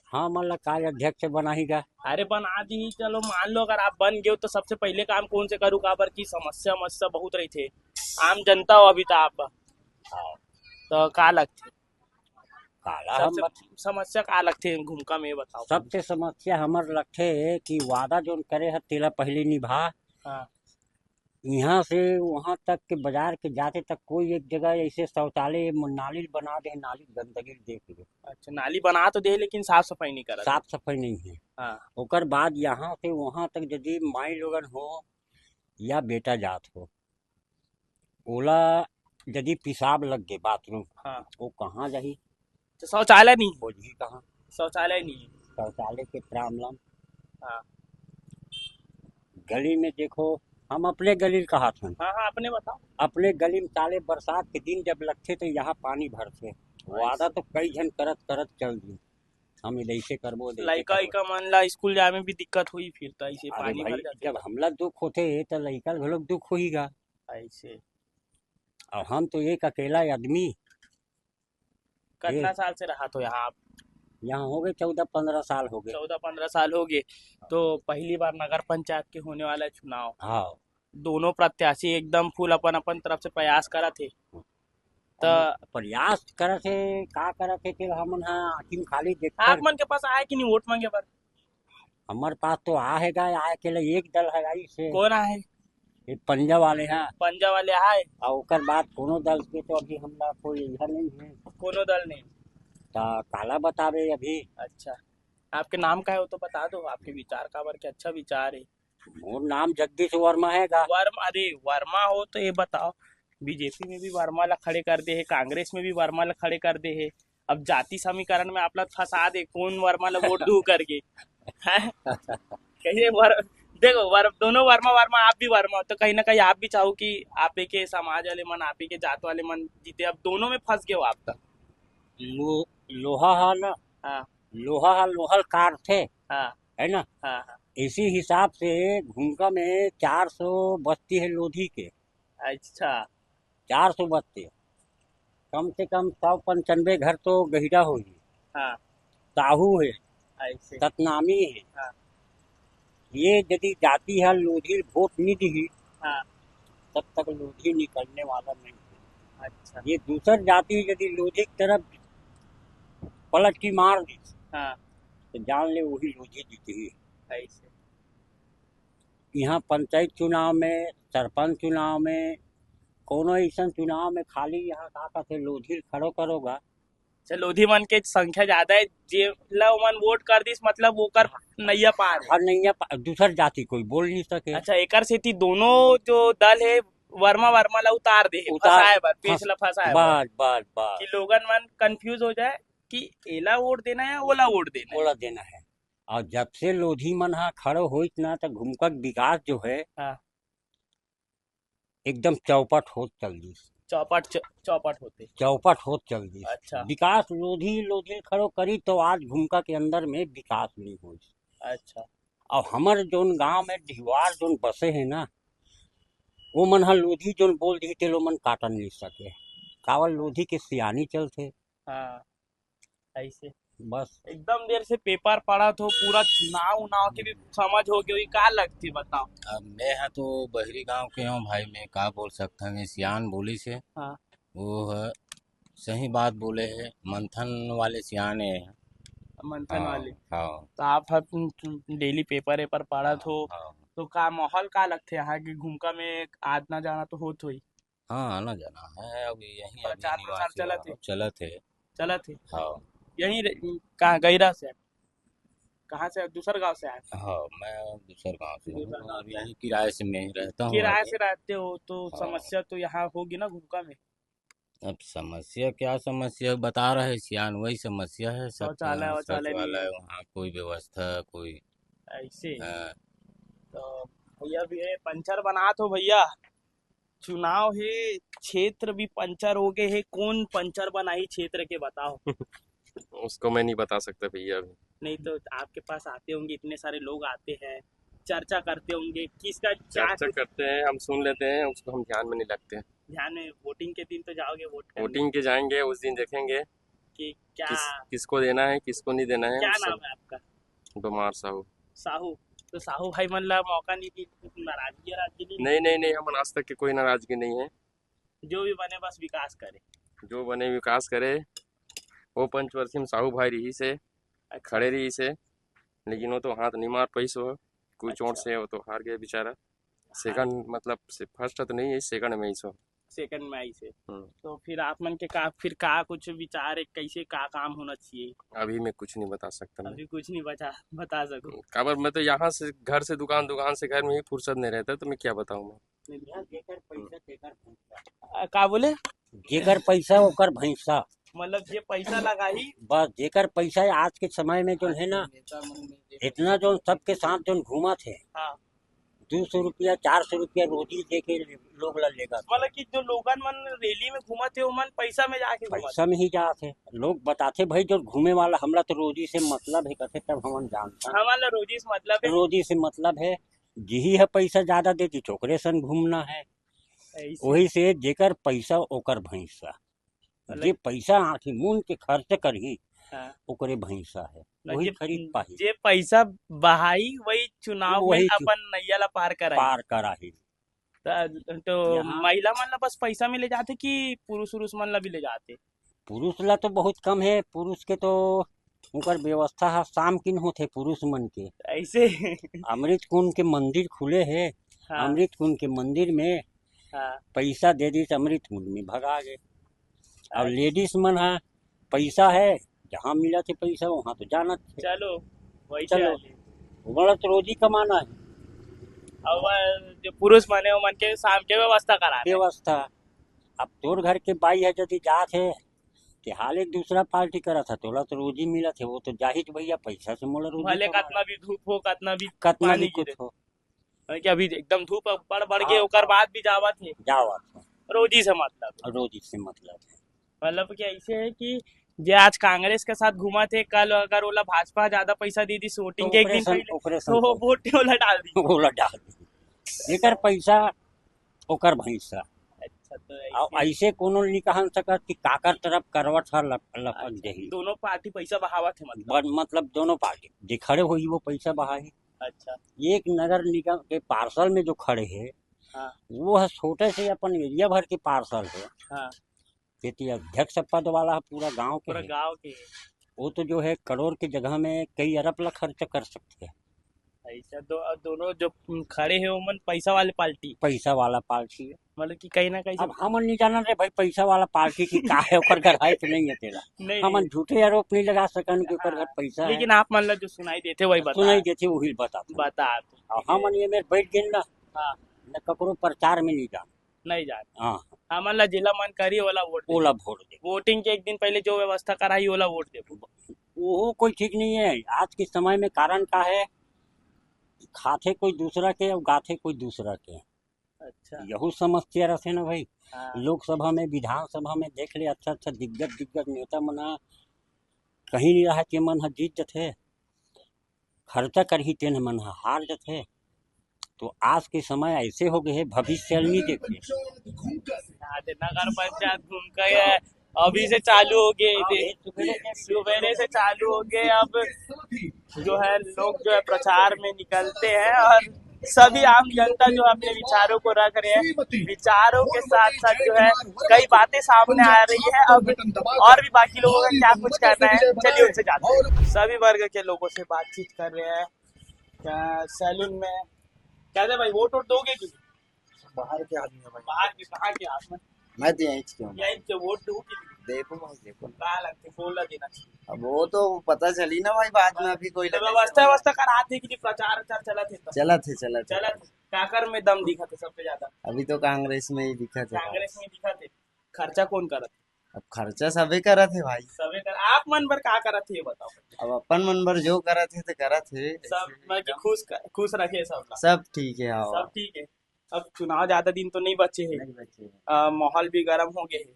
हाँ, मन ला का अध्यक्ष बनाही का? अरे, बना दी, चलो, मान लो, अगर आप बन गए हो, तो सबसे पहले काम कौन से करू? काबर की समस्या, समस्या बहुत रही थे, आम जनता हो अभी तो आप। हाँ। तो का लगथे? काला हम सबसे बत- समस्या का लगथे घुमका में, ये बताओ। सबसे समस्या हमर लगथे कि वादा जोन करे ह, तेला पहले निभा। हाँ। यहाँ से वहाँ तक के बाजार के जाते तक कोई एक जगह ऐसे शौचालय म-, नाली बना दे, नाली गंदगी देख लो। अच्छा, नाली बना तो दे, लेकिन साफ सफाई नहीं करत। साफ सफाई नहीं है। हाँ। ओकर बाद यहाँ से वहाँ तक यदि माई लोगन हो या बेटा जात हो, ओला यदि पेशाब लग गे बाथरूम, हाँ। वो कहाँ जाही? तो शौचालय नहीं। खोजही कहाँ? शौचालय नहीं है। शौचालय के प्रॉब्लम। हाँ। गली में देखो, हम अपने गली ल कहत हन। हाँ, हाँ, अपने बताओ। अपने गली में साले बरसात के दिन जब लगथे तो यहाँ पानी भरथे। वादा तो कई झन करत करत चल दी, हम इधर से करबो, उधर से लइका करबो। इका मन ला स्कूल जाए में भी दिक्कत होई, फिर तो ऐसे अरे पानी भाई, भर जाथे। जब हमला दुख होथे तो लइका ल घलोक दुख होही गा। ऐसे। और हम तो एक अकेला आदमी। कितना ये साल से रहत हो यहाँ आप? यहाँ हो गए चौदह पन्द्रह साल हो गए। चौदह पन्द्रह साल हो गए। तो पहली बार नगर पंचायत के होने वाला है चुनाव। हाँ। दोनों प्रत्याशी एकदम फुल अपन अपन तरफ से प्रयास करत हे। त हम प्रयास करत हे, का करत हे, तेल हमन ह आँखी म खाली देखथन। आप मन के पास आए कि नहीं वोट मांगे बर? हमर पास तो आ हे गा, आए के लिए एक दल है आई से। कौन आहे? ये पंजा वाले हैं। पंजा वाले आए? और ओकर बाद कोनो दल के तो अभी हमला कोई इधर नहीं है। कोनो दल नहीं। त काला बतावे अभी। अच्छा, आपके नाम का है वो तो बता दो, आपके विचार काबर के अच्छा विचार है। मोर नाम जगदीश वर्मा हे गा। वर्मा, अरे वर्मा हो तो ये बताओ, बीजेपी में भी वर्मा ला खड़े कर दे हे, कांग्रेस में भी वर्मा ला खड़े कर दे हे, अब जाति समीकरण में आप ला फंसा दे, कौन वर्मा ला वोट दू करके, हैं? कहिए वर-, देखो वर-, दोनों वर्मा वर्मा, आप भी वर्मा हो, तो कहीं ना कहीं आप भी चाहो कि आप ही के समाज वाले मन, आप ही के जात वाले मन जीते, अब दोनों में फंस गए हो आप। लो-, लोहा हा ना, हाँ। लोहा हा लोहा ल काटथे, हाँ। है ना? हाँ, हाँ। इसी हिसाब से घुमका में चार सौ बस्ती है लोधी के। अच्छा। चार सौ बस्ती, कम से कम सौ पंचानबे घर तो गहिरा होही। हाँ। साहू है, ऐसे। सतनामी है। हाँ। ये यदि जाति हा लोधी ल वोट नहीं दिही, हाँ। तब तक लोधी निकलने वाला नहीं है। अच्छा। ये दूसर जाति यदि लोधी की तरफ पलट की मार दी, हाँ। तो जान ले वही लोधी जीतही। ऐसे। यहाँ पंचायत चुनाव में, सरपंच चुनाव में, कोनो ऐसन चुनाव में खाली यहाँ का कहते लोधी ल खड़ो करो गा। अच्छा, लोधी मन के संख्या ज्यादा है, जे ला ओमन वोट कर दिस, मतलब ओकर नैया पार है। हर नैया पा-, दूसर जाति कोई बोल नहीं सके। अच्छा, एकर सेती दोनों जो दल है, वर्मा वर्मा ला उतार दे हे, उतार, फंसाए बर, पेच फंस-, ला फंसाए बर। बस, बस, बस। कि लोगन मन कंफ्यूज हो जाए कि एला वोट देना है, ओला वोट देना है। ओला देना है। और जब से लोधी मन हा खड़ो होइस ना, त घुमका के विकास जो है, हाँ। एकदम चौपट होत चल दिस। चौपट च-, चौपट होते। चौपट होत चल दिस। अच्छा। विकास लोधी, लोधी खड़ो करी तो आज घुमका के अंदर में विकास नहीं होइस। अच्छा। और हमर जोन गांव में डिहवार जोन बसे है ना, वो मन हा लोधी जोन बोल दी, तेलो मन काटन नहीं सके। कावल लोधी के सियानी चलथे। हाँ, ऐसे। बस। एकदम देर से पेपर पढ़त हो, पूरा चुनाव उनाव के भी समझ हो गई, का लगथे बताओ? अब मैं हा तो बहरी गांव के हूँ भाई, मैं का बोल सकता हूँ, ये सियान बोली से। हाँ। वो ह सही बात बोले हे, मंथन वाले सियान हे। मंथन हाँ, वाले। हाँ। तो आप ह डेली पेपर वेपर पढ़त हाँ, हो, हाँ। तो का माहौल का लगथे यहाँ के घुमका में, आना जाना तो होत होही? हाँ, आना जाना है, अब यहीं अभी प्रचार प्रसार निवासी चलत हूँ, हे? चलत हे। चलत हे? हाँ। यहीं रे-, कहाँ गैरा से? कहाँ से? दूसर गांव से आए? हाँ, मैं दूसर गांव से हूँ दूसर गांव। और यहीं किराए से मैं रहता हूँ किराए अभी। से रहते हो तो हाँ। समस्या तो यहाँ होगी ना घुमका में? अब समस्या क्या, समस्या बता रहे सियान, वही समस्या है, सब शौचालय तरह वौचालय नहीं शौचालय है। वहाँ कोई व्यवस्था, कोई ऐसे? हाँ। तो भैया भी है, पंचर बनात हो भैया, चुनाव हे, क्षेत्र भी पंचर हो गए हे, कौन पंचर बनाही क्षेत्र के बताओ? उसको मैं नहीं बता सकता भैया अभी। नहीं तो आपके पास आते होंगे, इतने सारे लोग आते हैं, चर्चा करते होंगे, किसका क्या चर्चा कुछ करते हैं, हम सुन लेते हैं, उसको हम ध्यान में नहीं रखते। ध्यान में, वोटिंग के दिन तो जाओगे वोट करने? वोटिंग के जाएंगे, उस दिन देखेंगे कि क्या किस, किसको देना है, किसको नहीं देना है, क्या उस नाम सब। है आपका? डोमार साहू। साहू, तो साहू भाई मन ला मौका नहीं दी, नाराजगी, नाराजगी नहीं? नहीं, नहीं, नहीं, हमन आज तक के कोई नाराजगी नहीं है। जो भी बने बस विकास करे। जो बने विकास करे, वो पंचवर्षी में साहू भाई रही से, अच्छा। खड़े रही से, लेकिन वो तो हाथ नहीं मार पाई सो, कोई चोट अच्छा। से वो तो हार गया बेचारा। सेकंड, मतलब से फर्स्ट तो नहीं है, सेकंड में ही सो। सेकंड में आई से। हम्म। तो फिर आप मन के का, फिर का कुछ विचार है, कैसे का काम होना चाहिए? अभी मैं कुछ नहीं बता सकता मैं। अभी कुछ नहीं बता, बता सको। काबर मैं तो यहाँ से, घर से दुकान, दुकान से घर में ही फुर्सत नहीं रहता, तो मैं क्या बताऊँ मैं? नहीं, यहाँ जेकर पैसा, तेकर भैंसा। आ, का बोले? जेकर पैसा, ओकर भैंसा। मतलब जे पैसा लगाही। बस, जेकर पैसा है आज के समय में जो है ना, नेता मन में जे इतना पैसा जो सबके साथ जो घूमत है, हाँ। दो सौ रुपया, चार सौ रुपया रोजी दे के लोग ला लेगा। मतलब कि जो लोगन मन रैली में घूमत हे, ओमन पैसा में जाके घूमत पैसा में ही जात है। लोग बताथे, "भाई, जो घूमे वाला, हमला तो रोजी से मतलब है," कहते, तब हमन जानता। हमन ला रोजी से मतलब है। रोजी से मतलब है, जिही है पैसा ज्यादा देती, ओकरे सन घूमना है। ऐसे। वही से जेकर पैसा, ओकर भैंसा। मतलब जे पैसा आँखी मूंद के खर्च करही, हाँ। ओकरे भैंसा है, मतलब वही जे, खरीद पाही। जे पैसा बहाई, वही चुनाव में वही चु-, अपन नैया ला पार कराही। पार कराही। त-, तो यहाँ महिला मन ला बस पैसा में ले जाथे कि पुरुष उरुष मन ला भी ले जाथे? पुरुष ला तो बहुत कम है, पुरुष के तो उनकर व्यवस्था ह शाम किन होथे पुरुष मन के। ऐसे? अमृत कुंड के मंदिर खुले हे, हाँ। अमृत कुंड के मंदिर में हाँ। पैसा दे दीस, अमृत कुंड में भगा गे। अब अच्छा। लेडीज मन ह पैसा है, जहाँ मिलत हे पैसा, वहाँ तो जानत हे। चलो, वही चलो। चले। ओमन ला तो रोजी कमाना है। अउ, अ, जो पुरुष मन हे, ओमन के शाम के व्यवस्था करा रहे। व्यवस्था। अब तोर घर के बाई ह, यदि जात हे, ते हाल एक दूसरा पार्टी करत हे, तोला तो रोजी मिलत हे, वो तो जाही तो भैया, पैसा से मोला रोजी भले कमाना। कतना भी धूप हो, कतना भी कतना पानी भी कुछ गिरे। हो। मतलब कि अभी एकदम धूप बढ़, बढ़ के हाँ, ओकर हाँ। बाद भी जावत हे। जावत हे। रोजी से मतलब। रोजी से मतलब हे। मतलब कि ऐसे है कि जे आज कांग्रेस के साथ घूमत हे, कल अगर ओला भाजपा ज्यादा पैसा दे दी वोटिंग तो के एक ओकरे दिन सन-, पहले, ओकरे तो वो संतोष। वोट ओला डाल दी। ओला डाल दी। एकर पैसा, ओकर भैंसा। अच्छा, तो अब ऐसे ऐसे कोनो नहीं कहन सकत कि काकर तरफ करवट ह लप-, लपक अच्छा, जही। दोनों पार्टी पैसा बहावत है मतलब। ब-, मतलब दोनों पार्टी जे खड़े होही वो पैसा बहाही। अच्छा। एक नगर निगम के पार्षद में जो खड़े हे, हाँ। वो ह छोटे से अपन एरिया भर के पार्षद हे। हाँ। जेती अध्यक्ष पद वाला ह पूरा गांव के पूरा हे। गांव के। वो तो जो है करोड़ के जगह में कई अरब ला खर्च कर सकते हैं। ऐसा दो, दोनों जो खड़े हे ओमन पैसा वाले पार्टी। पैसा वाला पार्टी है। मतलब कि कहीं ना कहीं से अब हमन नहीं जानन रे भाई, पैसा वाला पार्टी की का है, ओकर घर है कि नहीं है तेरा। नहीं, हमन नहीं। झूठे आरोप नहीं लगा सकन कि ओकर घर हाँ। पैसा है। लेकिन आप मन ला जो सुनाई देथे वही बता। सुनाई देथे वही बता। बता। अब हमन ये मेर बैठ गेन ना, हाँ। न ककरो प्रचार में नहीं जान। नहीं जान। हाँ। हमन ला जेला मन करी ओला वोट दे। ओला वोट दे। वोटिंग के एक दिन पहले जो व्यवस्था कराही ओला वोट देबो। वो कोई ठीक नहीं है। आज के समय में कारण का है, खाथे कोई दूसरा के और गाथे कोई दूसरा के। अच्छा। यहू समस्या रथे ना भाई। हाँ। लोकसभा में, विधानसभा में देख ले, अच्छा अच्छा दिग्गज दिग्गज नेता मन ह कहीं नहीं रहा कि मन ह जीत जथे, खर्चा करही तेन मन ह हार जथे। तो आज के समय ऐसे हो गए हे, भविष्य नहीं देखे। आज नगर पंचायत घूम के अभी से चालू हो गए, सुबेरे से चालू हो गए। अब जो है लोग जो है प्रचार में निकलते हैं और सभी आम जनता जो अपने विचारों को रख रहे हैं, विचारों के साथ साथ जो है कई बातें सामने आ रही है। अब और भी बाकी लोगों का क्या कुछ कहना है, चलिए उनसे जानते हैं। सभी वर्ग के लोगों से बातचीत कर रहे हैं। क्या सैलून में, क्या रे भाई, वोट वोट दोगे कि? बाहर के आदमी है भाई। बाहर के, कहाँ के आप? मैं तो यहीं से हूँ। यहीं से वोट दो कि? देखो भाई, देखो। का लगते, कौन ला देना चाहिए? अब वो तो पता चली ना भाई, बाद में। अभी कोई तो लगे व्यवस्था, व्यवस्था करात हे कि नहीं? प्रचार, प्रचार चलत हे तो? चलत हे, चलत हे। चलत हे। काकर में दम दिखत हे सबसे ज्यादा? अभी तो कांग्रेस में ही दिखत हे। कांग्रेस में दिखत हे। खर्चा कौन करत हे? अब खर्चा सबे करत हे भाई। सबे कर, आप मन बर का करत हे, ये बताओ। अब अपन मन बर जो करत हे, तो करत हे। सब, मतलब कि खुश कर, खुश रखे सब ला। सब ठीक है, हाँ। सब ठीक है। अब चुनाव ज्यादा दिन तो नहीं बचे हे। नहीं बचे हे। अ, माहौल भी गर्म हो गए हे।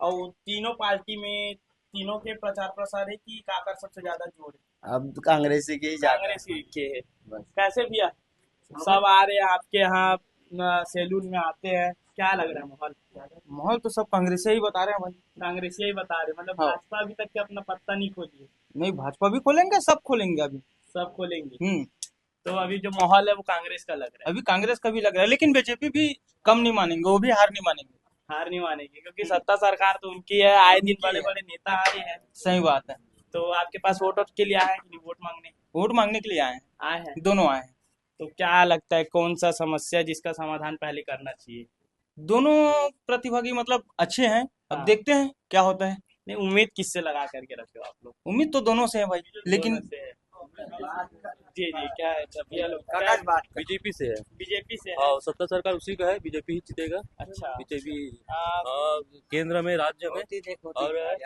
और तीनों पार्टी में, तीनों के प्रचार प्रसार है कि काकर सबसे ज्यादा जोर है? अब तो कांग्रेस के ही ज्यादा। कांग्रेस के है। बस। कैसे भैया, सब आ रहे हैं आपके यहाँ, अ, सैलून में आते हैं, क्या लग रहा है माहौल? माहौल तो सब कांग्रेस ही बता रहे हैं भाई। कांग्रेस ही बता रहे हैं, मतलब हाँ। भाजपा अभी तक के अपना पत्ता नहीं खोली है। नहीं, भाजपा भी खोलेंगे, सब खोलेंगे अभी। सब खोलेंगे। हम्म। तो अभी जो माहौल है वो कांग्रेस का लग रहा है। अभी कांग्रेस का भी लग रहा है, लेकिन बीजेपी भी कम नहीं मानेंगे, वो भी हार नहीं मानेंगे। हार नहीं मानेंगे क्योंकि हम्म। सत्ता सरकार तो उनकी है, आए दिन उनकी है। बड़े-बड़े नेता आ रहे हैं। सही बात है। तो आपके पास वोट वोट के लिए आए हैं कि नहीं, वोट मांगने? वोट मांगने के लिए आए हैं। आए हैं। दोनों आए हैं। तो क्या लगता है कौन सा समस्या जिसका समाधान पहले करना चाहिए? दोनों प्रतिभागी मतलब अच्छे हैं, अब हाँ। देखते हैं क्या होता है। नहीं, उम्मीद किससे लगा करके रखे हो आप लोग? उम्मीद तो दोनों से है भाई, दोनों लेकिन से है। जी, जी, क्या है? अच्छा, भैया लोग, क्या बीजेपी से है। बीजेपी से है। हाँ, सत्ता सरकार उसी का है, बीजेपी ही जीतेगा। अच्छा। बीजेपी, आ, हाँ, केंद्र में, राज्य में, और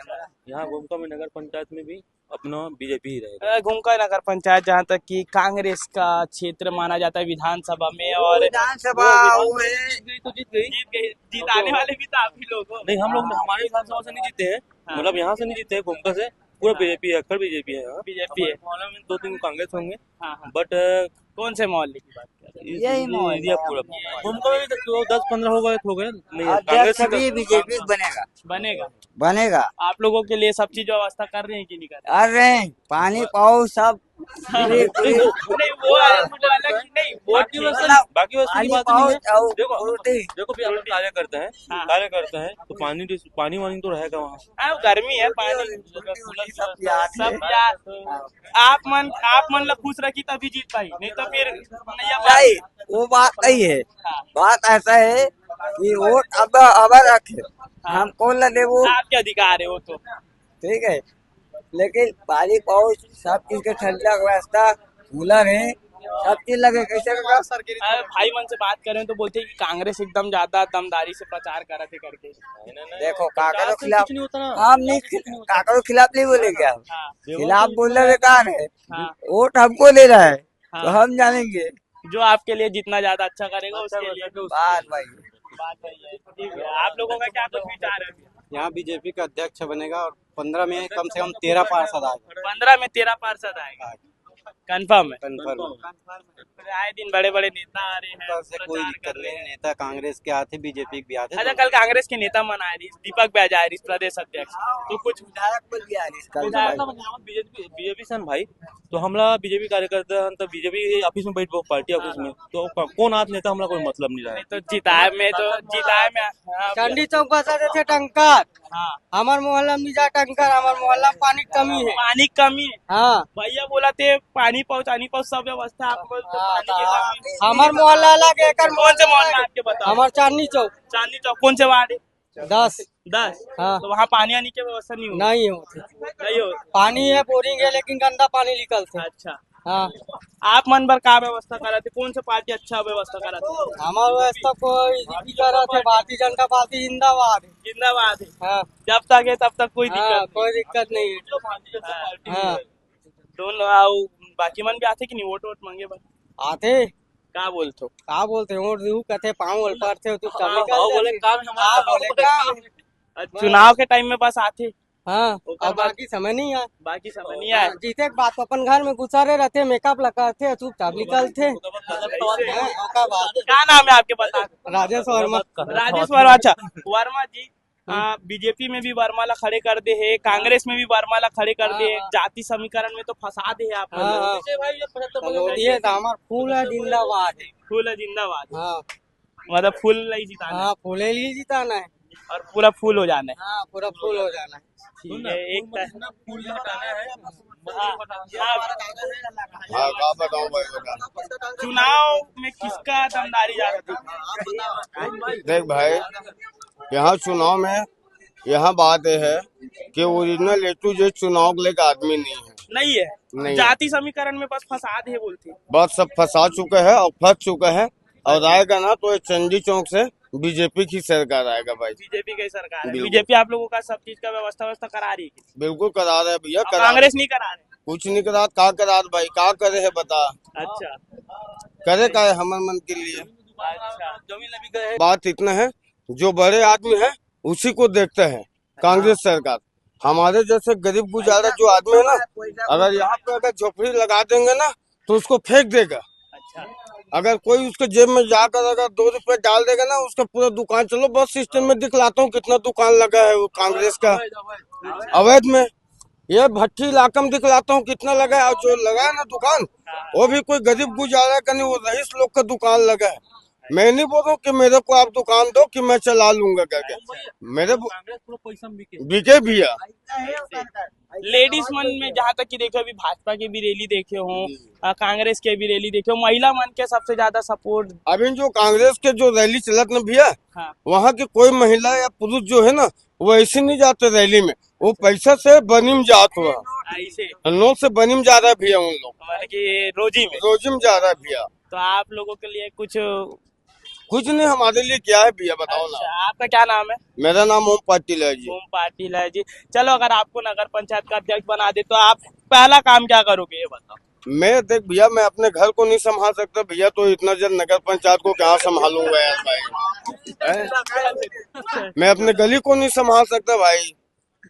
यहाँ गोमका में नगर पंचायत में भी अपना बीजेपी ही रहेगा। अ, गोमका नगर पंचायत जहाँ तक कि कांग्रेस का क्षेत्र माना जाता है विधानसभा में, और विधानसभा वो वो है। जीत गई तो जीत गई। जीत गई, जिताने वाले भी तो आप ही लोग हो। नहीं, हम लोग हमारे विधानसभा से नहीं जीते हैं, हाँ। मतलब यहाँ से नहीं जीते हैं, गोमका से। पूरा हाँ। बीजेपी है, अक्कड़ बीजेपी है यहाँ। बीजेपी है। हमारे मोहल्ले में दो तीन कांग्रेस होंगे, हाँ, हाँ। But, अ, कौन से मोहल्ले की बात कर रहे हैं? यही मोहल्ला एरिया है। पूरा। गोमका में भी तो दस पन्द्रह हो गए, हो गए। नहीं, अध्यक्ष कांग्रेस ही भी दस, बीजेपी बनेगा। बनेगा। बनेगा। आप लोगों के लिए सब चीज व्यवस्था कर रहे हैं कि नहीं कर रहे? कर रहे हैं, पानी पाओ सब। नहीं, वो, नहीं, वो अलग, वो अलग, नहीं, वो बाकी ठीक। व्यवस्था, मतलब, बाकी व्यवस्था की पानी बात नहीं पाओ है। और देखो, रोटी। देखो भी हम लोग कार्य करते हैं, हाँ। कार्य करते हैं, तो पानी, पानी वानी तो रहेगा वहाँ। हाँ, गर्मी है, पानी। सब प्याज सब है। प्याज। आप मन, आप मन ला खुश रखी तभी जीत पाई, नहीं तो फिर नैया पार। नहीं, वो बात नहीं है। हाँ। बात ऐसा है कि वोट अब, अब रखे, हाँ। हम कौन ला देबो? आपके अधिकार है वो तो। ठीक है, लेकिन पानी पाओ, सब चीज के ठंडा व्यवस्था, कूलर है, सब चीज लगे, कैसे का? अरे, भाई मन से बात करें तो बोलते हैं कि कांग्रेस एकदम ज्यादा दमदारी से प्रचार करत हे करके। देखो, कांग्रेस के खिलाफ कुछ नहीं होता ना। हम नहीं, कांग्रेस के खिलाफ नहीं बोलेंगे हम। हाँ। खिलाफ बोलना बेकार है। हाँ। वोट हमको देना है, तो हाँ। हम जानेंगे। जो आपके लिए जितना ज्यादा अच्छा करेगा, उसके लिए। बात भाई। बात वही है। ठीक है, आप लोगों का क्या कुछ विचार है? यहाँ बीजेपी का अध्यक्ष बनेगा और पन्द्रह में कम से कम तेरह पार्षद आएगा। पन्द्रह में तेरह पार्षद आएगा। कंफर्म है? कंफर्म। आए दिन बड़े बड़े नेता आ रहे हैं, ऊपर से कोई दिक्कत नहीं। नेता कांग्रेस के आते, बीजेपी के भी आते। अच्छा, कल कांग्रेस के नेता मन आए रहिस, दीपक बैज आए रहिस, प्रदेश अध्यक्ष, तो कुछ विधायक मन भी आए रहिस कल। बीजेपी बीजेपी सन भाई, तो हमला बीजेपी कार्यकर्ता हन, तो बीजेपी ऑफिस में बैठबो, पार्टी ऑफिस में, तो क-, कौन आत नेता, हमला कोई मतलब नहीं रहा। तो जिताए में तो, जिताए में, हाँ, चांदी चौक बसा देथे टंकर। हाँ। हमर मोहल्ला में जा टंकर, हमर मोहल्ला में पानी के कमी है। पानी के कमी है। हाँ। भैया बोला थे पानी पाओ, पानी पाओ, सब व्यवस्था आपको, तो हाँ, पानी की कमी। हमर मोहल्ला अलग है, एकर कौन से मोहल्ला आपके बताओ? हमर चांदनी चौक। चांदनी चौक कौन से वार्ड है? दस। दस? हाँ। तो वहाँ पानी आने की व्यवस्था नहीं हुई? नहीं होती। नहीं हो। पानी है, बोरिंग है, लेकिन गंदा पानी निकलते। अच्छा। हाँ। आप मन बर का व्यवस्था करा थे? कौन सा पार्टी अच्छा व्यवस्था करा थे? हमार व्यवस्था कोई नहीं करा थे, भारतीय जनता पार्टी जिंदाबाद। जिंदाबाद है। हाँ। जब तक है तब तक कोई हाँ, दिक्कत नहीं। कोई दिक्कत नहीं है। हाँ। हाँ। दोनों आओ, बाकी मन भी आते कि नहीं वोट वोट मांगे बर? आते। का बोलथो? का बोलथे? वोट देहू कथे, पाँव ओल पड़थे, तू हाँ, कमी कर भाव दे। बोले काम है हमारा, हाँ, बोले काम है। अच्छा, चुनाव के टाइम में बस आथे। हाँ, ओकर और बाद बाकी समय नहीं आए। बाकी समय नहीं आए। हाँ, जीते के बाद तो अपन घर में घुसा रहे रहते, मेकअप लगाते, चुपचाप निकलते। हाँ, ओकर बाद। क्या नाम है आपके, बता? राजेश वर्मा। राजेश वर्मा, अच्छा, वर्मा जी, हाँ। आ, बीजेपी में भी वर्मा ला खड़े कर दे हे, कांग्रेस में भी वर्मा ला खड़े कर दे हे, हाँ, हाँ। जाति समीकरण में तो फंसा दे हे आप मन हाँ, ला। हाँ। तो ये तो हमार फूल है जिंदाबाद। फूल है जिंदाबाद। हाँ। मतलब फूल ला ही जिताना है। हाँ, फूल ही जिताना है। और पूरा फूल हो जाना है। हाँ, पूरा फूल हो जाना है। ठीक है, एक फूल हटाना है। हाँ, हाँ। हाँ, का बताऊं भाई, बता। चुनाव में किसका दमदारी ज्यादा दिख रहा है? देख भाई, यहाँ चुनाव में यहाँ बात ये है कि ओरिजिनल ए टू जेड चुनाव के लेके आदमी नहीं है। नहीं है। नहीं है। जाति समीकरण में बस फसाद है बोलते हैं। बस सब फंसा चुका है और फंस चुका है और आएगा ना तो ये चंडी चौक से बीजेपी की सरकार आएगा भाई। बीजेपी की सरकार है। बिल्कुल। बीजेपी आप लोगों का सब चीज का व्यवस्था, व्यवस्था करा रही है? बिल्कुल करा रहे हैं भैया, और करा कांग्रेस रहे। नहीं करा रहे? कुछ नहीं करा, का करा रहे भाई, का करे है बता? अच्छा। करे का है हमर मन के लिए? अच्छा। बात इतना है, जो बड़े आदमी है उसी को देखते हैं कांग्रेस सरकार। हमारे जैसे गरीब गुजारा जो आदमी है ना, अगर यहाँ पे अगर झोपड़ी लगा देंगे ना तो उसको फेंक देगा। अच्छा। अगर कोई उसके जेब में जाकर अगर दो रुपए डाल देगा ना, उसका पूरा दुकान, चलो बस स्टैंड में दिखलाता हूँ कितना दुकान लगा है वो कांग्रेस का अवैध में। ये भट्टी इलाका में दिखलाता हूँ कितना लगा है, और जो लगा है ना दुकान, वो भी कोई गरीब गुजारा का नहीं, वो रईस लोग का दुकान लगा है। मैं नहीं बोल रहा हूँ कि मेरे को आप दुकान दो कि मैं चला लूंगा करके। मेरे बो- कांग्रेस पूरा पैसा में बिके। बिके भैया। लेडीज मन में जहाँ तक कि देखे, अभी भाजपा के भी रैली देखे हो, जी। आ, कांग्रेस के भी रैली देखे हो, महिला मन के सबसे ज्यादा सपोर्ट। अभी जो कांग्रेस के जो रैली चलत ना भैया, हाँ। वहाँ के कोई महिला या पुरुष जो है ना, वो ऐसे नहीं जाते रैली में, वो पैसा से बनी में जात हुआ। ऐसे। नोट से बनी में जा रहा है भैया उन लोग। मतलब कि रोजी में। रोजी में जा रहा है भैया। तो आप लोगों के लिए कुछ कुछ नहीं, हमारे लिए क्या है भैया, बताओ ना। अच्छा, आपका क्या नाम है? मेरा नाम ओम पाटिल है जी। ओम पाटिल है जी। चलो, अगर आपको नगर पंचायत का अध्यक्ष बना दे तो आप पहला काम क्या करोगे, ये बताओ। मैं, देख भैया, मैं अपने घर को नहीं संभाल सकता भैया, तो इतना जन नगर पंचायत को कहाँ संभालूंगा यार भाई, हैं? मैं अपने गली को नहीं संभाल सकता भाई,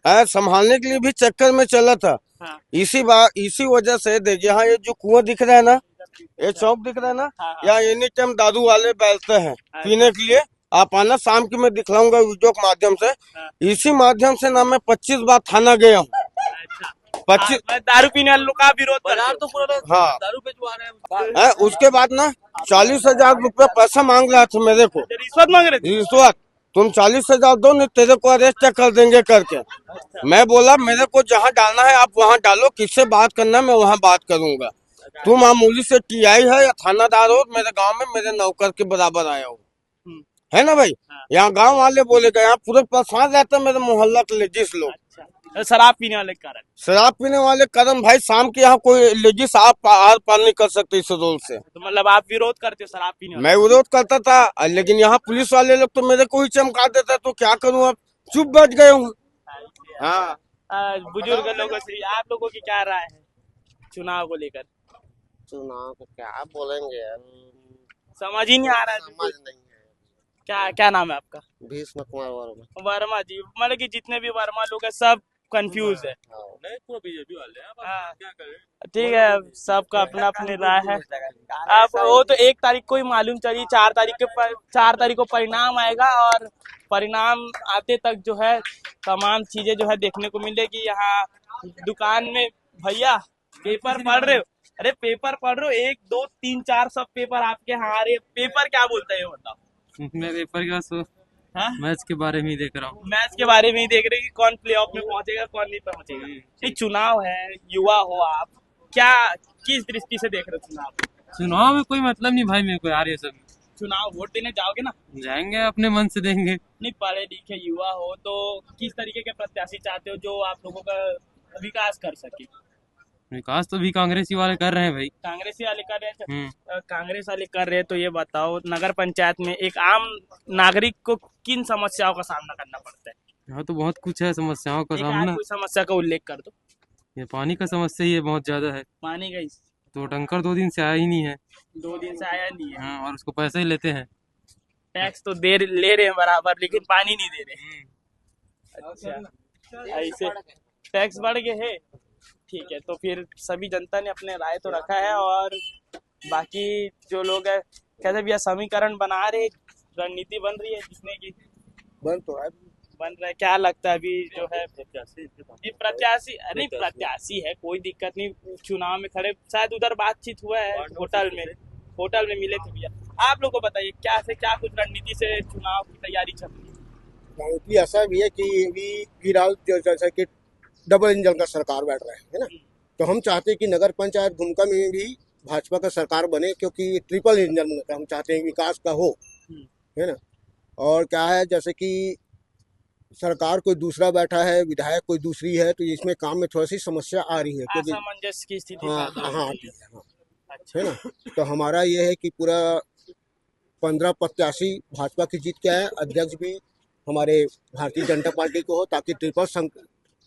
हैं? संभालने के लिए भी चक्कर में चला था। हाँ। इसी बात, इसी वजह से देख, यहाँ ये जो कुआं दिख रहा है ना, ये चौक दिख रहा है ना, हाँ, हाँ। यहाँ एनी टाइम दारू वाले बैठते हैं अच्छा। पीने के लिए। आप आना, शाम की मैं दिखलाऊंगा वीडियो के माध्यम से। हाँ। इसी माध्यम से ना मैं पच्चीस बार थाना गया हूँ। अच्छा। पच्चीस हाँ, मैं दारू पीने वाले लोग का विरोध करते बाजार हो। तो पूरा हाँ। दारू बेचवा रहे हैं। हैं, उसके बाद ना चालीस हजार रुपया पैसा मांग रहा था मेरे को। अच्छा, रिश्वत मांग रहे थे? रिश्वत। तुम चालीस हजार दो, नहीं तेरे को अरेस्ट कर देंगे करके। मैं बोला, मेरे को जहाँ डालना है आप वहाँ डालो, किससे बात करना है मैं वहाँ बात करूंगा। तुम मामूली से टीआई है या थानादार हो, मेरे गांव में मेरे नौकर के बराबर आए हो, हम्म। है ना भाई? हाँ। यहाँ गांव वाले बोलेगा, यहाँ पूरे परेशान रहते हैं मेरे मोहल्ला के लेडीज लोग। अच्छा। शराब पीने वाले के कारण? शराब पीने वाले के कारण भाई, शाम के यहाँ कोई लेडीज आप आर पार नहीं कर सकते इस रोड से। तो मतलब आप विरोध करते हो शराब पीने वाले? मैं विरोध करता था, लेकिन यहाँ पुलिस वाले लोग तो मेरे को ही चमका देता, तो क्या करूँ, अब चुप बैठ गए हूँ। हाँ। आ, बुजुर्ग लोगों से, आप लोगों की क्या राय है चुनाव को लेकर? चुनाव को क्या बोलेंगे यार, समझ ही नहीं आ रहा है। समझ नहीं है। क्या, क्या नाम है आपका? भीष्म कुमार वर्मा। वर्मा जी, मतलब कि जितने भी वर्मा लोग हैं, सब कंफ्यूज है। हाँ। नहीं, पूरा बीजेपी वाले हैं, अब हाँ। क्या करें? ठीक है, सबका अपना अपनी राय है। अब वो तो एक तारीख को ही मालूम चली, चार तारीख के पर, चार तारीख को परिणाम आएगा और परिणाम आते तक जो है तमाम चीजें जो है देखने को मिलेगी। यहाँ दुकान में, भैया, पेपर पढ़ रहे हो? अरे, पेपर पढ़ रहे हो, एक, दो, तीन, चार, सब पेपर आपके यहाँ आ रहे हैं। पेपर क्या बोलता है, ये बताओ। मैं पेपर के बस हाँ? मैच के बारे में ही देख रहा हूँ। मैच के बारे में ही देख रहे हैं कि कौन प्लेऑफ में पहुंचेगा, कौन नहीं पहुंचेगा। हम्म। नहीं, चुनाव है, युवा हो आप, क्या, किस दृष्टि से देख रहे हो चुनाव? चुनाव में कोई मतलब नहीं भाई मेरे को यार, ये सब। चुनाव वोट देने जाओगे ना? जाएंगे, अपने मन से देंगे। नहीं, पढ़े लिखे युवा हो तो किस तरीके के प्रत्याशी चाहते हो जो आप लोगों का विकास कर सके? विकास तो भी कांग्रेस ही वाले कर रहे हैं भाई। कांग्रेस ही वाले कर रहे हैं। हम्म। अ, कांग्रेस वाले कर रहे हैं, तो ये बताओ, नगर पंचायत में एक आम नागरिक को किन समस्याओं का सामना करना पड़ता है? यहाँ तो बहुत कुछ है समस्याओं का एक आध सामना। कोई समस्या का उल्लेख कर दो। ये पानी का समस्या ही है, बहुत ज्यादा है। पानी का इस- तो टैंकर दो दिन से आया ही नहीं है। दो दिन से आया नहीं है। हाँ, और उसको पैसे ही लेते हैं। टैक्स तो दे, ले रहे हैं बराबर, लेकिन पानी नहीं दे रहे। हम्म। अच्छा, ऐसे टैक्स बढ़ गए है। ठीक है, तो फिर सभी जनता ने अपने राय तो रखा है, और बाकी जो लोग है, कैसे भी यह समीकरण बना रहे, रणनीति बन रही है जीतने की? बन तो रहा है। बन रहा है। क्या लगता है अभी जो है प्रत्याशी? ये प्रत्याशी, नहीं, प्रत्याशी। प्रत्याशी है, कोई दिक्कत नहीं। चुनाव में खड़े, शायद उधर बातचीत हुआ है होटल में, होटल में मिले थे भैया। आप लोग को बताइए, क्या से क्या कुछ रणनीति से चुनाव की तैयारी चल रही है? रणनीति ऐसा भी है कि अभी फिलहाल जो, जैसा कि डबल इंजन का सरकार बैठ रहा है, है ना? तो हम चाहते हैं कि नगर पंचायत घुमका में भी भाजपा का सरकार बने, क्योंकि ट्रिपल इंजन का हम चाहते हैं, विकास का हो, हम्म। है ना? और क्या है, जैसे कि सरकार कोई दूसरा बैठा है, विधायक कोई दूसरी है, तो इसमें काम में थोड़ी सी समस्या आ रही है, क्योंकि असमंजस की स्थिति हाँ, पैदा हो हाँ, रही है। हाँ। अच्छा। है ना? तो हमारा ये है कि पूरा पन्द्रह प्रत्याशी भाजपा की जीत के आए, अध्यक्ष भी हमारे भारतीय जनता पार्टी को हो, ताकि ट्रिपल संग-,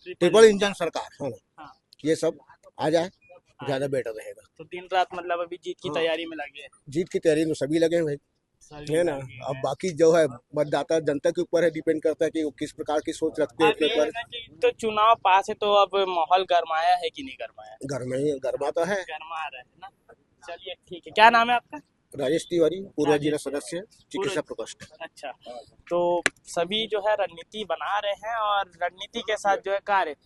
ट्रिपल ट्रिपल इंजन सरकार, हाँ, हाँ। ये सब आ जाए, हाँ। ज्यादा बेटर रहेगा। तो दिन रात मतलब अभी जीत की हाँ। तैयारी में लगे हैं। जीत की तैयारी में सभी लगे हैं भाई, सभी है ना? लगे हैं। अब बाकी जो है मतदाता जनता के ऊपर है, डिपेंड करता है कि वो किस प्रकार की सोच रखते हैं अब अपने ये ऊपर। है ना कि तो चुनाव पास है, तो अब माहौल गरमाया है कि नहीं गरमाया? गरमा ही, गरमा तो है। गरमा रहा है ना। चलिए, ठीक है, क्या नाम है आपका? राजेश तिवारी, पूर्व राजेश जिला तिवारी। सदस्य, चिकित्सा पूर्व प्रकोष्ठ। अच्छा, तो सभी जो है रणनीति बना रहे हैं और रणनीति के साथ जो है कार्य,